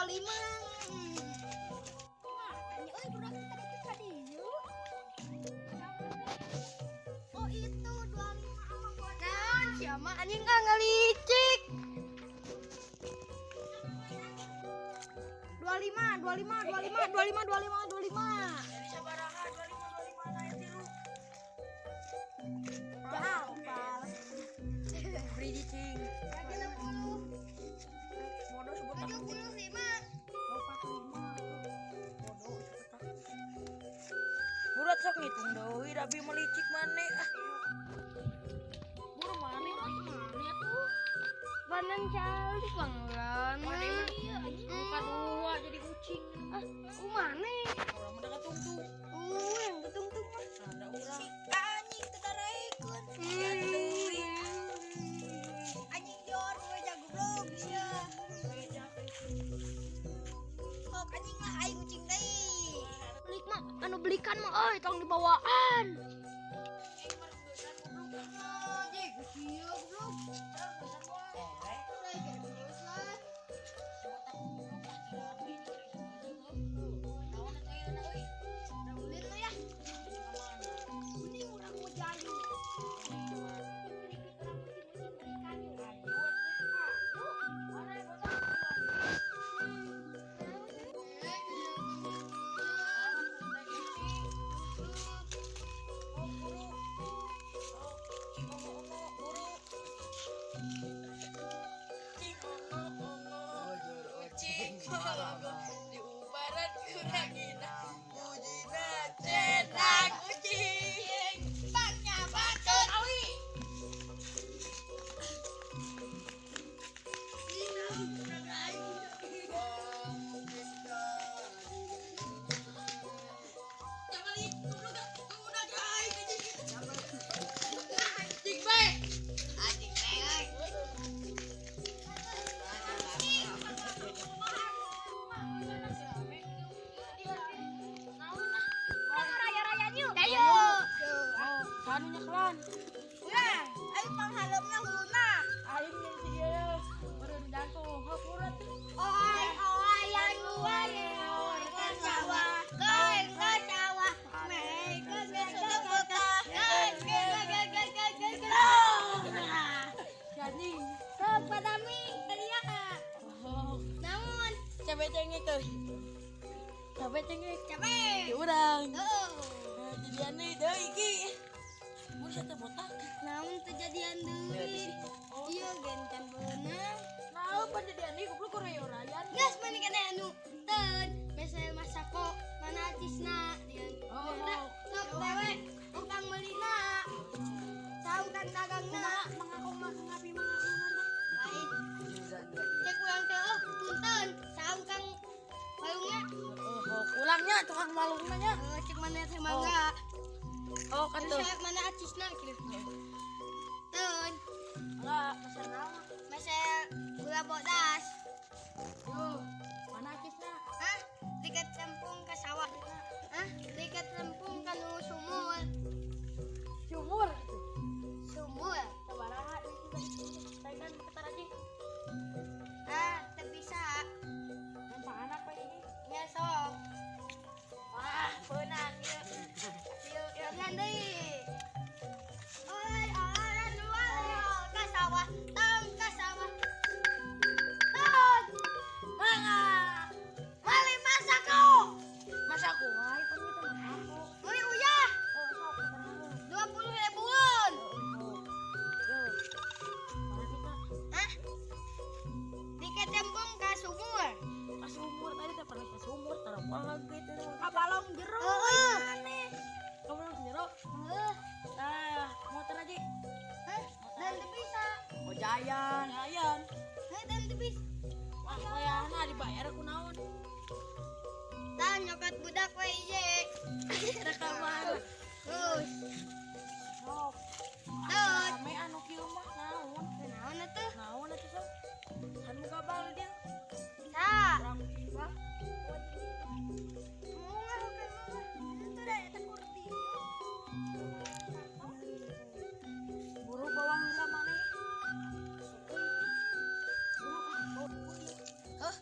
25. Makanya euy budak tadi ke ka dieu. Oh, itu 25 sama bodas. Naon sia mah anjing ah ngalicik. 25, 25, 25, 25, 25, 25. Jadi sabaraha 25 25 naik tilu. Jauh, pal. Beri cicing. 60. Bodoh sebutan. 75. 45. Bodoh sebutan. Burat sok ngitung deui da abi melicik maneh ah. Buru maneh Mana tuh? Panen cali panglan. Maneh mah iya anjing muka dua jadi kucing. Ah, kumane? Urang mah da katungtung. Yang ketungtung mah. Nah, da urang. Anjing teu daraekeun. Anjing jor we jago goblok sia. Sok anjing lah aing ucing deui. Beli mah anu belikan mah euy tong dibawaan. Anjing, sia goblok. Geus lah. Ulin lah ya. Ini urang mau jayu. Diubaran kurangina mujina cetak kucing Baknya bacot. Awi. Anjing teh euy. Raya-raya yuk. Ayo. Oh, kanunya kelan. Urang, aing panghaleupna huluna. Aing yang si ieu meureun jantung hapurat. Oi, oi, yang luar, oi, ke sawah, ke sawah, me, ke kota, ke. Jadi, Sok padami teriak. oh, Namun cabe cengek tuh. Cabe cengek. capek. Di urang. Heeh. Jadian deui deui ki. Mun teh botak. Namun kejadian deui. Iya gencan beunang. Nah, pan jadian deui goblok koreorayan. Geus mending kana anu teun meser masako mana acisna dian. Oh, Udah, sok dewek tukang meulina. Saung kang dagangna. Mengaku mah ngapi mengaku Lain. Cek urang teh oh punten saung kang walungna. Oh, ulangnya tukang walungna nya. Eh, cek mana teh mangga. Oh, kan Terus tuh. cek mana acisna gitu. Teun Lah, meser naon? meser gula bodas. Tuh, mana acisna? Hah? Tiket lempung ke sawah. Hah? Tiket lempung ka nu sumur. Sumur. Sumur. Sabaraha saya kan ketar aja. Ah, teu bisa. Nempang anak pak ini. Nya sok. Wah, beunang ieu. Ieu ieu. Jalan deui. Oi, oi, anu ke sawah, tong ke sawah. Tong. Mangga. Mali masako. Masa aku wae pan kita masako. Meuli uyah Oh, sok sabaraha. 20 ribuan. Oh, yo. Mana kita? Hah? Tiket lempung ka sumur. Ka sumur tadi teh pernah ka sumur tara banget gitu. Ka balong jero. Heeh. Kamu balong jero. Heeh. Nah, motor aja. Hah? Dan teu bisa. Oh, jayan, jayan. Heh, dan teu bisa. Wah, wayahna dibayar aku naon. Tah nyokot budak we ieu. Rekaman. Terus. Sok. Tun. Rame anu kieu mah naon? Naon atuh? Naon atuh sok? Anu gabal dia. Sa. Urang ibah. Munga bukan munga. Itu dah eta kurdi. Buru bawang heula maneh. Buru ah, bau. Hah?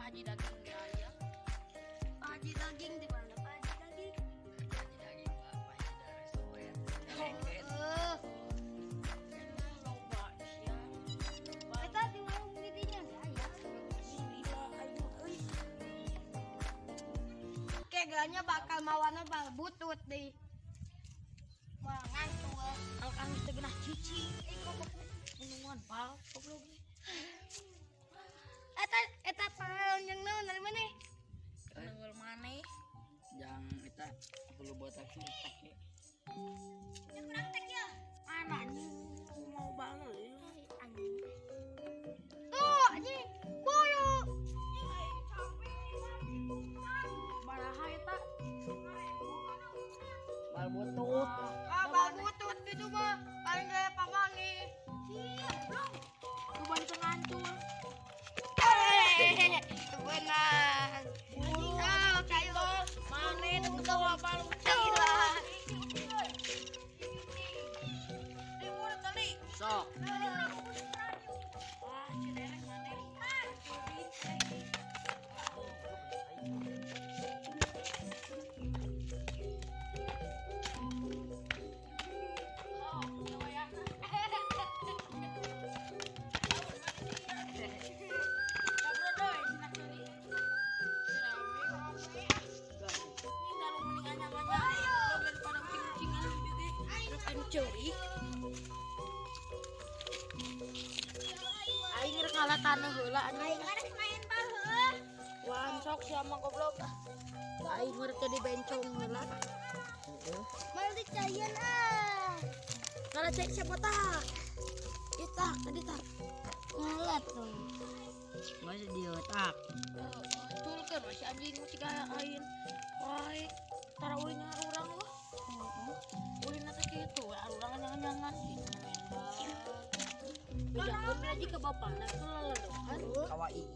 Pak Haji daging aya. Pak Haji daging di mana Pak Haji daging? Pak Haji daging, Pak. Pak Haji darah soya. Lengket. Eh, Loba sia. eta di warung didinya aya. Gila aing mah euy. Keganya bakal mawana bal butut deh. Wah, ngantuk. Alkan geus teu genah cicing. Eh goblok. Nungan pal goblok. Eta eta pangalan yang naon dari mana? Nungul maneh. Jang eta perlu buat aku take. Ya kurang tek ya. Mana anjing mau banget. Anjing. Tuh, anjing. Bolu. Baraha eta. Bal butut. Ah, bal butut gitu mah. Paling gaya pamangi. Siap, Lu balik ngancur. Eh, benar. Ah, kayu. Maneh nu tahu apa lu. Gila. Libur tali. Sok. Wah, ciderek maneh. Aing rek ngalah taneuh heula anjing. Aing rek main bal heuh. Wah, sok sia mah goblok. Aing rek jadi bencong heula. Mal dicayan ah. Ngalah cek siapa tah? Ieu tah, tadi tah. Ngalah tuh. Masih di otak. Tulkeun we si anjing mah siga aing. Wae, tara ulin urang wah. Ulin teh kitu we urang nyangan-nyangan gitu main bal. Bejakeun aja ke bapana tuh laladokan. Kawa iing.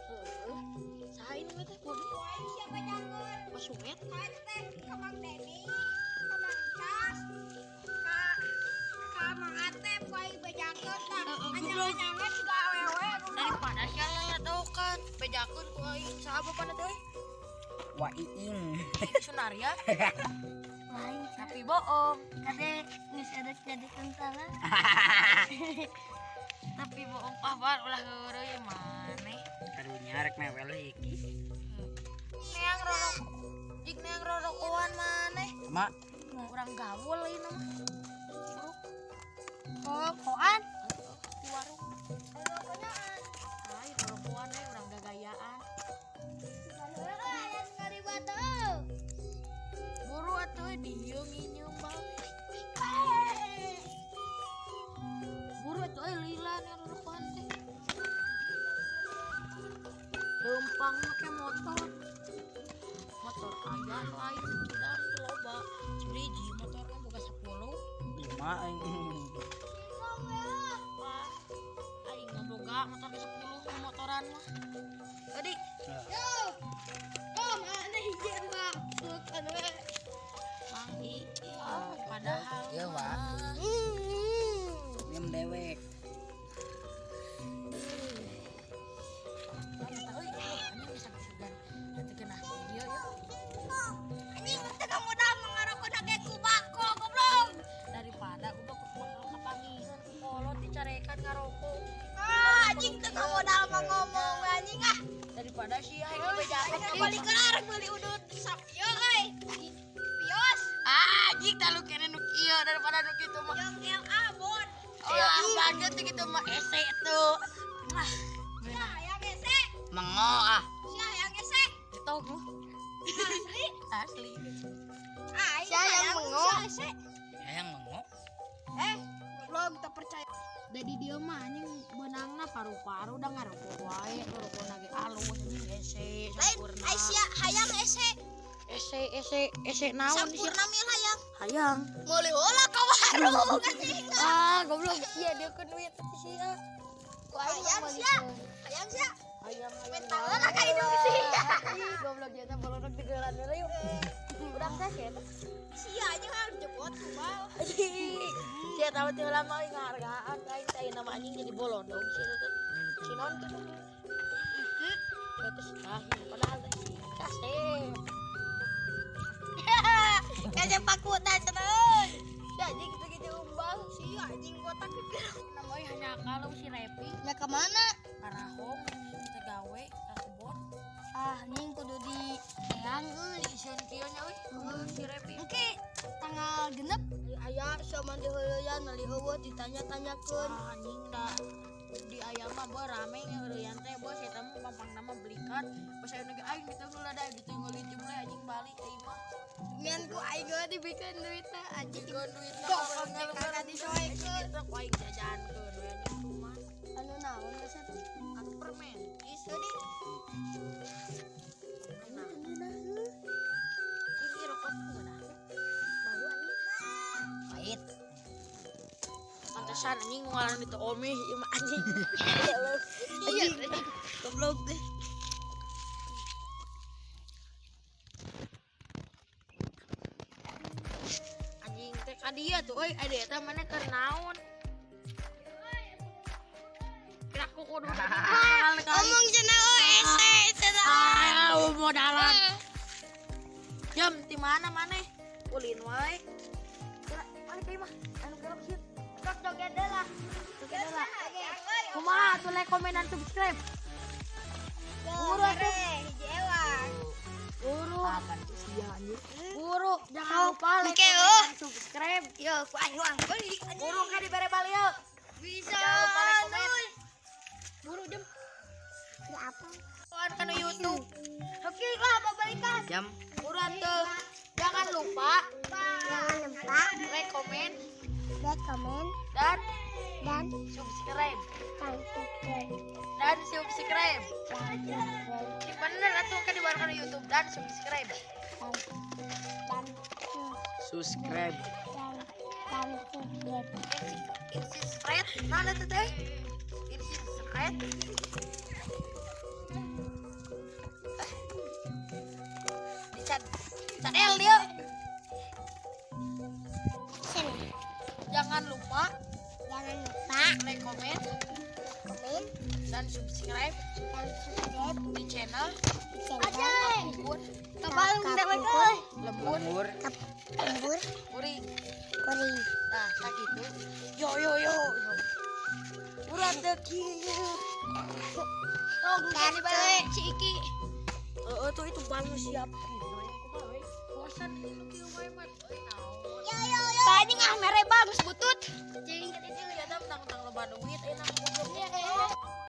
Heeh. Saha ini teh kudu? Wah, siapa jago? Mas Sumet. Saya teh ke Mang Denny, ke Mang Cas, ke ke Mang Atep, wae bejakeun tah. Anyang-anyangan juga awewe. Daripada sia laladokan, bejakeun ku aing saha bapana teh? Wa iing. Sunaria. Lain Tapi bohong. kade geus ada jadi tentara. Tapi bohong pabar ulah heureuy maneh. Karunya rek mewel iki. Neang rorok. Jik neang rorokoan maneh. Sama Urang gaul ieu mah. Buruk Kokoan. di warung. Rorokoan. Ai rorokoan we urang gagayaan. Aya ngaribat heuh. Buru atuh dieu nginyeum bal. Buru atuh euy lila neang rorokoan teh. Leumpang make motor. Motor aya nu aing udah loba. Sebiji motorna boga 10. lima aing. Wah, aing mah boga motor ke 10 motoran mah. Tadi Yo. Oh, mana hiji mah. Tuh kan we. Mang Ii, padahal Iya, Pak. mah. Nyem dewek. Mana euy, anjing bisa kesugan. Nanti kena ieu ya. Anjing teu modal mengarokona ge ku bako goblok. Daripada gua bakal kapangihan ku kolot dicarekan ngarokok. Ah, anjing teu modal mah ngomong we anjing ah. Daripada si aing dibejakeun Aing balik kelar beli udut sap ieu euy. Pios. Ah, anjing talu kene nu kieu daripada nu kitu mah. Yang yang abon. Oh, banget gitu mah ese tuh. Mah, Sia yang ese. Mengo ah. Sia yang ese. tau lu. Asli. Asli. Aing Sia yang mengo. sia ese. Hayang mengo. Eh, belum tak percaya. Dari dia mah anjing benangna paru-paru udah ngarokok wae, ngarokok ge alus anjing ese Lain sampurna. ai sia hayang ese. Ese ese ese naon sih? Sampurna mil hayang. Hayang. Meuli heula ka warung anjing. Ah, goblok sia dia keun duit teh sia. Ku aing hayang sia. Hayang sia. Hayang hayang. Minta heula ka hidung sia. Ih, goblok dia teh bolodok digeran heula yuk. Urang teh sia teh. Sia anjing harus jebot kubal. Sia tahu teh lama euy ngahargaan ka aing teh nama anjing jadi bolodong sia teh. Si naon teh? Eta Ah, padahal teh kasep. Kasep paku tah cenah euy. Si anjing kitu gitu umbang. Si anjing botak Nama euy hanya kalau si Repi Ya kemana? karahong teh gawe ka kebon. Ah, anjing kudu di teang euy. Iseun kieu nya euy. Si Repi. Engke tanggal 6 aya sama di heuleuyan nali eueuh ditanya-tanyakeun. Ah, anjing da di ayam mah boy rame ngeureyan teh boy saya mah pampang nama belikan pas ayeuna ge aing gitu heula da gitu ngeuli jumlah anjing balik euy mah. Ngan ku aing ge dibikeun duitna anjing. Dikeun duitna Goblok teh kagak disoekeun. Eta ku aing jajankeun we anjing rumah. Anu naon geus atuh? Atuh permen. Ieu di Nah, ini rokok geunah. Bau anjing. Pahit. Pantesan anjing ngaran itu omi ieu mah anjing. Iya, goblok deh. Anjing teh ka dieu tuh euy aya eta mana keur naon? Kira aku kudu Omong cenah euy ese cenah. Ah, modalan. Jam di mana maneh? Ulin wae. Kira balik ka imah. Anu kerok sieun. Sok joget deui lah. Joget heula. Kumaha atuh like, komen dan subscribe. Buru hiji ewang. Buru, Kapan tuh sia anjir? buru jangan lupa like, Oke, komen oh. dan subscribe. Yo, ku aing uang beli anjing. Buru ka dibere balieu. Bisa. Jangan lupa like, komen. Buru jam. Ya apa? Kawan kana YouTube. Oke lah, babalikan. Jam Buru atuh. Jangan lupa Jangan lupa like, komen like, komen, dan dan subscribe. subscribe. Dan subscribe. Ini bener atuh kan dibaru kana YouTube dan subscribe. Dan subscribe. dan subscribe. Insisret, mana tuh teh? Insisret. Dicat, cadel dia. Sini. Jangan lupa Jangan lupa like, komen, komen dan subscribe dan subscribe di channel channel Bubur Kabalung dewek euy. Lembur Lembur. Lembur Kuring. kuring. Nah, sakitu. Yo yo yo yo. Urang teu kieu. Oh, kali balik si Iki. Heeh tuh itu bangun siap. Bosan nu kieu wae mah. Euy naon. Yo yo yo. Tadi ah mere bagus butut. Cing, ya tentang loba duit enak gobloknya.